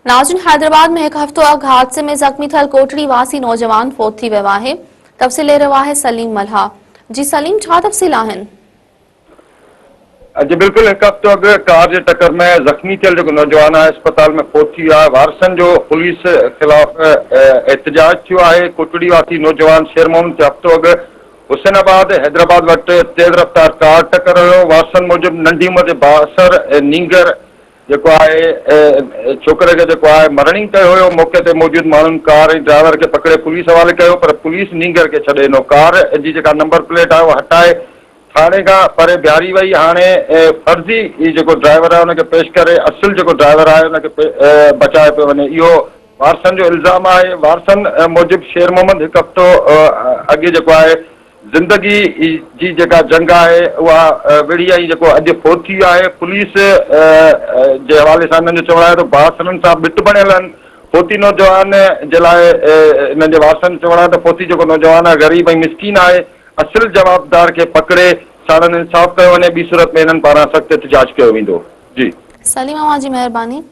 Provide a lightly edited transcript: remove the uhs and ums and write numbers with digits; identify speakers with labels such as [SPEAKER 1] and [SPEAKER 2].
[SPEAKER 1] ناظرين حيدرآباد ۾ هڪ هفتو اڳ حادثي ۾ زخمي ٿيل ڪوٽڙي واسي نوجوان فوت ٿي ويو آهي تفصيل ڏئي رهيو آهي سليم ملها جي سليم ڇا تفصيل آهن؟
[SPEAKER 2] جي بلڪل هڪ هفتو اڳ ڪار جي ٽڪر ۾ زخمي ٿيل جيڪو نوجوان آهي اسپتال ۾ فوت ٿي ويو آهي وارثن جو پوليس خلاف احتجاج ٿيو آهي ڪوٽڙي واسي نوجوان شير محمد کي هفتو اڳ حسين آباد حيدرآباد وٽ تيز رفتار ڪار ٽڪر هيو وارثن موجب ننڍي عمر جي بااثر نينگر جيڪو آهي ڇوڪري کي جيڪو آهي مرڻينگ ڪيو هيو، موقعي تي موجود ماڻهن ڪار ۽ ڊرائيور کي پڪڙي پوليس حوالي ڪيو پر پوليس نينگر کي ڇڏي ڏنو، ڪار جي جيڪا نمبر پليٽ آهي اها هٽائي ٿاڻي کان پري بيهاري وئي، هاڻي فرضي جيڪو ڊرائيور آهي ان کي پيش ڪري اصل جيڪو ڊرائيور آهي ان کي بچايو پيو وڃي اهو وارثن جو الزام آهي، وارثن موجب شير محمد هڪ هفتو اڳي جيڪو آهي زندگي جي جيڪا جنگ آهي اها وڙهي ۽ جيڪو اڄ فوت ٿي ويو آهي، پوليس جي حوالي سان انهن جو چوڻ آهي ته بااثرن سان ٻٽ بڻيل آهن، فوتي نوجوان جي لاء انهن جي وارثن جو چوڻ آهي ته فوتي جيڪو نوجوان آهي غريب ۽ مسڪين آهي، اصل جوابدار کي پڪڙي ساڻن انصاف ڪيو وڃي، ٻي صورت ۾ انهن پاران سخت احتجاج ڪيو ويندو. جي.
[SPEAKER 1] سليم اوهان جي مهرباني.